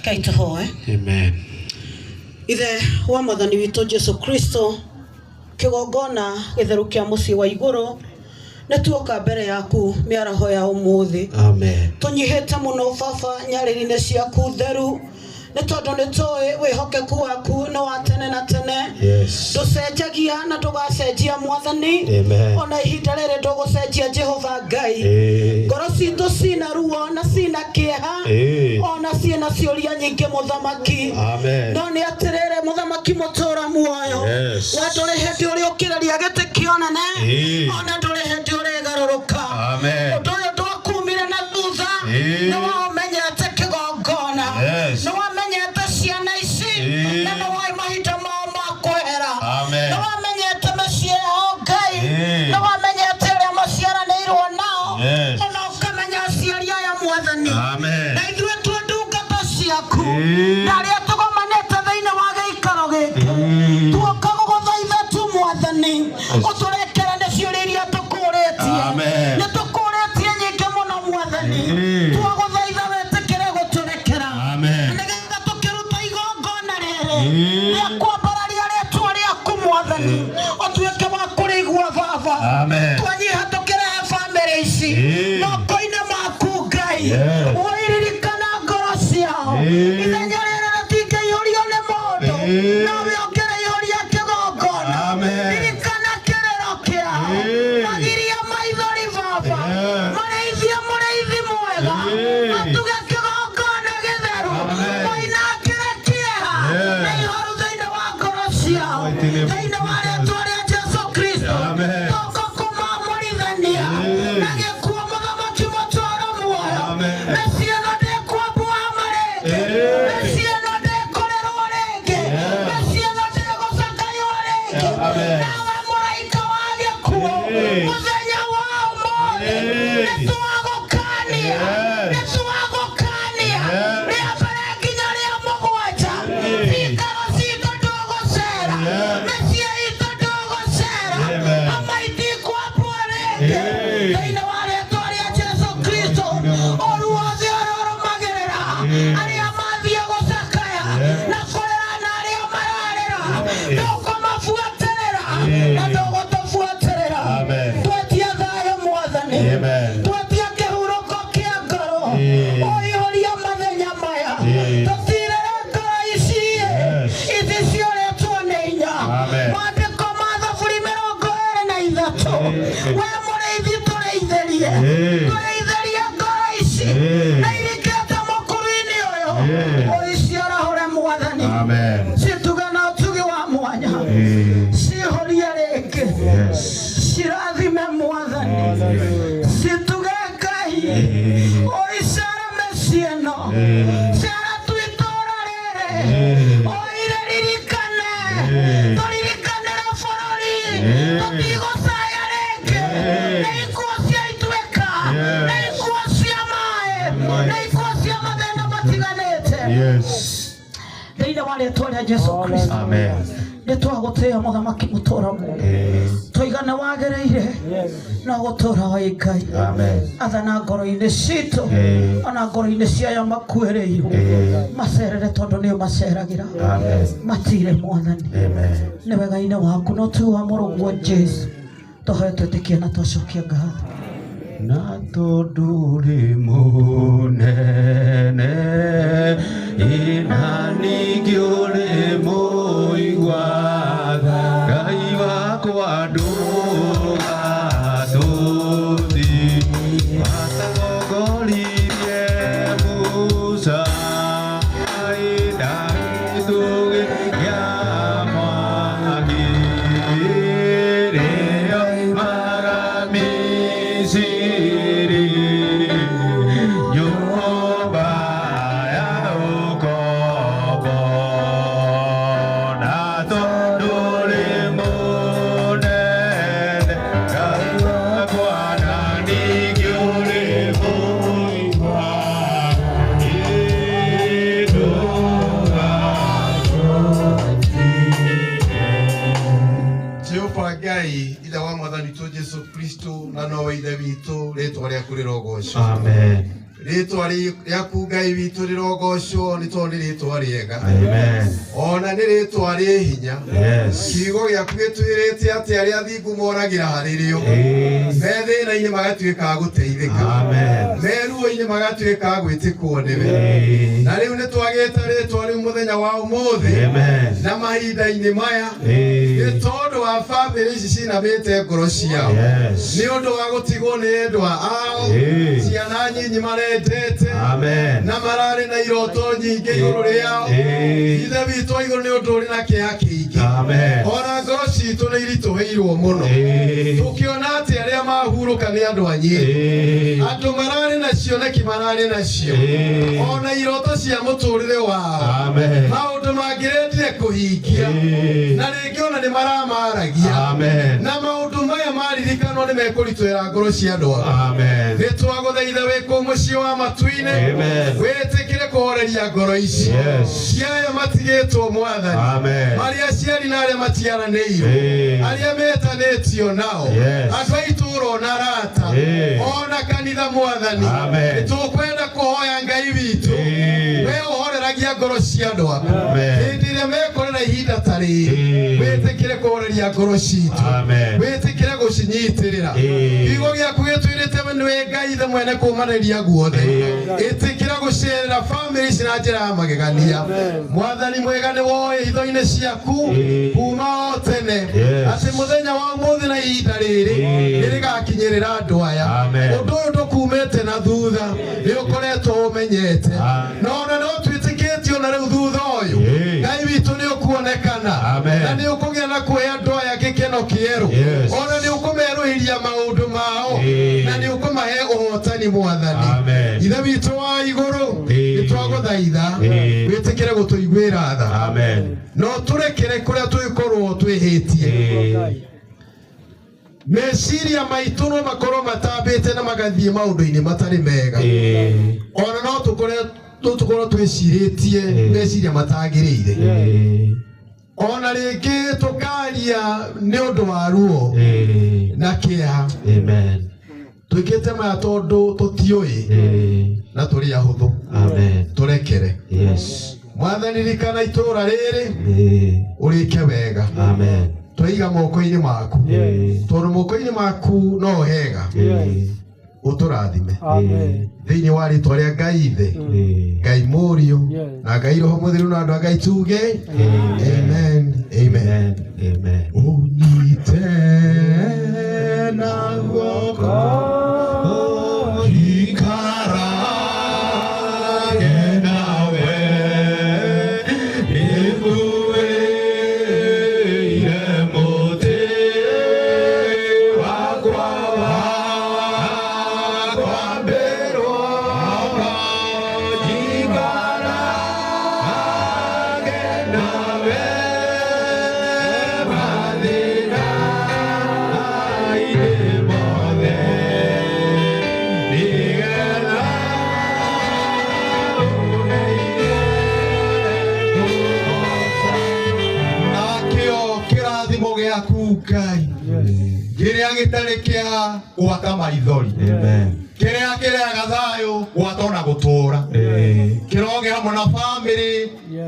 Ngai tũhoe. Amen. Ithe wa Mwathani witũ Jesu Kristo, kĩgongona gĩtheru kĩa mũciĩ wa igũrũ, nĩ tuoka mbere yaku mĩaraho ya ũmũthĩ. Amen. Tũnyihĩte mũno baba nyarĩrĩ-inĩ ciaku theru, nĩ tondũ nĩ tũĩ wĩhokeku waku nĩ wa tene na tene. Yes. Ndũcenjagia na ndũgacenjia Mwathani. Amen. Ona ihinda rĩrĩ ndũgũcenjia Jehova Ngai. Ngoro citũ cina ruo na cina kĩeha, ona ciĩna ciũria nyingĩ mũthamaki. Amen. No nĩ atĩrĩrĩ mũthamaki mũtũra muoyo, Yes. we ndũrĩ hĩndĩ ũrĩũkĩrĩria gĩtĩ kĩa ũnene, ona ndũrĩ hĩndĩ ũrĩgarũrũka. Amen. Ũndũ ũyũ ndwakumire na thutha, nĩ waũmenyete kĩgongona, Yes. nĩ wamenyete ciana ici, na nĩ woĩ mahinda mao ma kwehera, Amen. nĩ wamenyete mĩciĩ yao Ngai, Ĩĩ. nĩ wamenyete arĩa maciaranĩirwo nao, Yes. ona ũkamenya aciari aya Mwathani. Amen. Na ithuĩ twĩ ndungata ciaku, Ĩĩ. na arĩa tũgomanĩte thĩinĩ wa gĩikaro gĩkĩ, Ĩĩ. tuoka gũgũthaitha tu Mwathani, ũtũrekere nĩ ciũria iria tũkũrĩtie. Amen. Nĩ tũkũrĩtie nyingĩ mũno Mwathani, Ĩĩ. twagũthaitha wĩtĩkĩre gũtũrekera, Amen. nĩgetha tũkĩruta igongona rĩrĩ Ĩĩ. rĩa kwambararia rĩtwa rĩaku Mwathani, ũtuĩke wa kũrĩigua Baba. Amen. Twanyiha tũkĩrehe bamĩrĩ ici Ĩĩ. moko-inĩ maku Ngai, Yes. ũiririkana ngoro ciao. Ĩĩ. Ithenya rĩrĩ rĩtingĩihũrio nĩ mũndũ, Ĩĩ. nowe ũngĩrĩihũria kĩgongona. Amen. Ririkana kĩrĩro kĩao, Ĩĩ. magirie maithori Baba, Yes. marĩithie mũrĩithi mwega, Ĩĩ. matuge kĩgongona gĩtheru, Amen. moinangĩre kĩeha Yes. na ihoru thĩinĩ wa ngoro ciao, Mighty name of thĩinĩ wa rĩtwa rĩa Jesu Kristo. Amen. Toko kũmamũrithania Ĩĩ. na gĩkuũ mũthamaki mũtũũro muoyo, Amen. mĩciĩ ĩno ndĩkwambũama rĩngĩ, Ĩĩ. mĩciĩ ĩno ndĩkũrĩrwo rĩngĩ, Yes. mĩciĩ ĩno ndĩgũcakaywo rĩngĩ. Amen. Nawe mũraika wa gĩkuũ, Ĩĩ. mũthenya wa ũmũthĩ Ĩĩ. nĩ twagũkania, Yes. nĩ twagũkania Yes. rĩa mbere nginya rĩa mũgwanja, Ĩĩ. cikaro citũ ndũgũcera, Yes. mĩciĩ itũ ndũgũcera, Amen. ama itikwambwo rĩngĩ Ĩĩ. thĩinĩ wa rĩtwa rĩa Jesu Kristo. Ũru wothe ũrĩa ũrũmagĩrĩra Ĩĩ. arĩa mathiĩ gũcakaya Yes. na kũrĩra na arĩa mararĩra, Ĩĩ. ndũkũmabuatĩrĩra Ĩĩ. na ndũgũtũbuatĩrĩra. Amen. Twetia thayũ Mwathani, Amen. twetia kĩhurũko kĩa ngoro, Ĩĩ. ũihũrie mathenya maya, Ĩĩ. tũtirĩre ngoro ici Yes. ici ciũrĩtwo nĩ inya. Amen. Maandĩko ma Thaburi 23, Ĩĩ. we mũrĩithi tũrĩithĩrie, Ĩĩ. tũrĩithĩrie ngoro ici Ĩĩ. na irikĩte mũkuru-inĩ ũyũ, Ĩĩ. ũiciarahũre Mwathani, Amen. cituge na ũtugi wa mwanya, Ĩĩ. cihũrie rĩngĩ, Yes. cirathime Mwathani, cituge Ngai, Ĩĩ. ũicere mĩciĩ ĩno, Ĩĩ. cera tu itũũra rĩrĩ, Ĩĩ. ũire ririkane, Ĩĩ. tũririkanĩre bũrũri, Ĩĩ. tũtigũcaya rĩngĩ Ĩĩ. nĩ ikuũ cia ituĩka, Yes. nĩ ikuũ cia maĩ, nĩ ikuũ cia mathĩna matiganĩte, Yes. thĩinĩ wa rĩtwa rĩa Jesu Kristo. Amen. Nĩ twagũtĩĩa mũthamaki mũtũũra muoyo, Ĩĩ. tũiga nĩ wagĩrĩire no gũtũũra wĩ Ngai. Amen. Athana ngoro-inĩ citũ, Ĩĩ. ona ngoro-inĩ cia aya makuĩrĩirwo, Ĩĩ. macerere tondũ nĩo maceragĩra, Amen. matire Mwathani, Amen. nĩ wega-inĩ waku no tu wa mũrũguo Jesu tũhoe twĩtĩkie na twacokia ngatho. Na tondũ ũrĩ mũnene, ĩ na ningĩ ũrĩ mũigua tha, Ngai wakwa ndũgatũthi. Watongoririe Musa, ĩ na gĩtugĩ kĩa mwaki, rĩrĩa oimaga Misiri, nyũmba ya ũkombo. Na tondũ ũrĩ mũnene, Ngai wakwa, na ningĩ ũrĩ mũigua, ĩ Jehova Ngai ithe wa mwathani witũ Jesu Kristo na nowe ithe witũ, rĩtwa rĩaku rĩrogocwo. Amen. Rĩtwa rĩaku Ngai witũ rĩrogocwo nĩ tondũ nĩ rĩtwa rĩega. Amen. Ona nĩ rĩtwa rĩ hinya. Yes. Kiugo gĩaku gĩtwĩrĩte atĩ arĩa athingu moragĩra harĩ rĩo. Ĩĩ. Me thĩna-inĩ magatuĩka a gũteithĩka. Amen. Me ruo-inĩ magatuĩka a gwĩtĩkwo nĩwe. Ĩĩ. Na rĩu nĩ twagĩte rĩtwa rĩu mũthenya wa ũmũthĩ Amen. na mahinda-inĩ maya nĩ Ĩĩ. tondũ wa bamĩrĩ ici cinamĩte ngoro ciao. Yes. Nĩ ũndũ wa gũtigwo nĩ endwa ao, Ĩĩ. ciana nyinyi marendete Amen. na mararĩ na iroto nyingĩ igũrũ rĩao. Ĩĩ. Ithe witũ wa igũrũ nĩ ũndũ ũrĩ na kĩeha kĩingĩ. Amen. Ona ngoro citũ nĩ iritũhĩirwo mũno. Ĩĩ. Tũkĩona atĩ arĩa mahurũka nĩ andũ anyinyi. Ĩĩ. Andũ mararĩ na cioneki mararĩ nacio. Ĩĩ. Ona iroto cia mũtũrĩre wao. Amen. Maũndũ mangĩrendire kũhingia. Ĩĩ. Na rĩngĩ ona nĩ maramaragia. Amen. Na maũndũ maya maririkanwo nĩ mekũritũhĩra ngoro cia andũ aya. Amen. Nĩ twagũthaitha wĩ kũu mũciĩ wa matu-inĩ. Amen. Wĩtĩkĩre kũhoreria ngoro ici. Yes. Cia aya matigĩtwo Mwathani. Amen. Marĩa aciari na arĩa matiaranĩirwo. Ĩĩ. Arĩa metanĩtio nao. Yes. Andũ a itũũra ona arata. Ĩĩ. Ona kanitha Mwathani. Amen. Nĩ tũkwenda kũhoya Ngai witũ. Ĩĩ. We ũhoreragia ngoro cia andũ aku. Amen. Hĩndĩ ĩrĩa mekorera ihinda ta rĩrĩ. Ĩĩ. Wĩtĩkĩre kũhoreria ngoro citũ. Amen. Wĩtĩkĩre gũcinyitĩrĩra. Ĩĩ. Kiugo gĩaku gĩtwĩrĩte nĩwe Ngai ithe mwene kũmanĩria guothe. Ĩĩ. Ĩtĩkĩra gũcerera bamĩrĩ ici na njĩra ya magegania. Mwathani mwega nĩ woĩ hitho-inĩ ciaku Ĩĩ. kuma o tene Yes. atĩ mũthenya wa ũmũthĩ na ihinda rĩrĩ Ĩĩ. nĩ rĩgakinyĩrĩra andũ aya. Amen. Ũndũ ũyũ ndũkumĩte na thutha nĩ ũkoretwo ũmenyete. Amen. Na ona no twĩtĩkĩtie ona rĩu thutha ũyũ Ĩĩ. Ngai witũ nĩ ũkuonekana Amen. na nĩ ũkũgĩa na kũhe andũ aya gĩkeno kĩerũ. Yes. Ona nĩ ũkũmerũhĩria maũndũ mao Ĩĩ. na nĩ ũkũmahe ũhotani Mwathani. Amen. Ithe witũ wa igũrũ Ĩĩ. nĩ twagũthaitha Ĩĩ. wĩtĩkĩre gũtũiguĩra tha Amen. no tũrekere kũrĩa tũgĩkorwo twĩhĩtie. Ĩĩ. Meciria maitũ no makorwo matambĩte na magathiĩ maũndũ-inĩ matarĩ mega. Ĩĩ. Ona no tũkore no tũkorwo twĩcirĩtie Ĩĩ. meciria matagĩrĩire. Ĩĩ. Ona rĩngĩ tũkaria nĩ ũndũ wa ruo Ĩĩ. na kĩeha. Amen. Twĩkĩte maya tondũ tũtiũĩ Ĩĩ. na tũrĩ ahũthũ. Amen. Tũrekere. Yes. Mwathani ririkana itũũra rĩrĩ Ĩĩ. ũrĩke wega. Amen. Twaiga moko-inĩ maku. Ĩĩ. Tondũ moko-inĩ maku no hega. Ĩĩ. Ũtũrathime. Amen. Thĩinĩ wa rĩtwa rĩa Ngai Ithe, Ĩĩ. Ngai Mũriũ Yes. na Ngai Roho Mũtheru na andũ a Ngai tuge Amen. Amen. Amen. Amen. Amen. Ũnyite na guoko Ikarage nawe nĩnguĩire mũtĩ wakwa wa kwambĩrwo njikarage nawe mathĩna-inĩ mothe nĩgetha Nakĩo kĩrathimo gĩaku Ngai kĩrĩa gĩtarĩ kĩa gwata maithori Amen. kĩrĩa kĩrehaga thayũ gwata ona gũtũũra Ĩĩ. kĩrogĩa hamwe na bamĩrĩ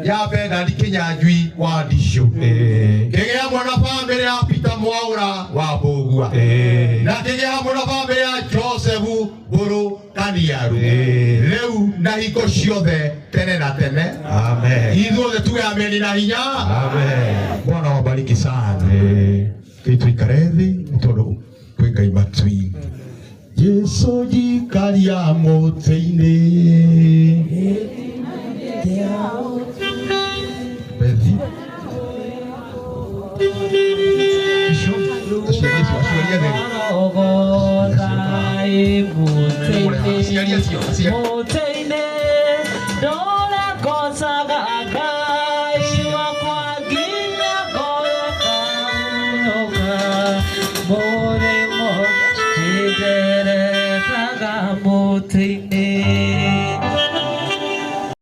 ya Bernard Kĩnyanjui wa Ndicũ Ĩĩ. kĩgĩa hamwe na bamĩrĩ ya Peter Mwaũra wa Mbũgua Ĩĩ. na kĩgĩa hamwe na bamĩrĩ ya Joseph Mbũrũ Kaniaru Ĩĩ. rĩu na hingo ciothe tene na tene Amen. ithuothe tuge ameni na hinya. Amen. Bwana wabariki sana. Ĩĩ. Ngai tuikare thĩ nĩ tondũ kwĩ Ngai matu-inĩ. Jesu njikaria mũtĩ-inĩ. Bethi. Icio, aciari acio, aciari atheru. Aciari acio, aciari. Mũtĩ-inĩ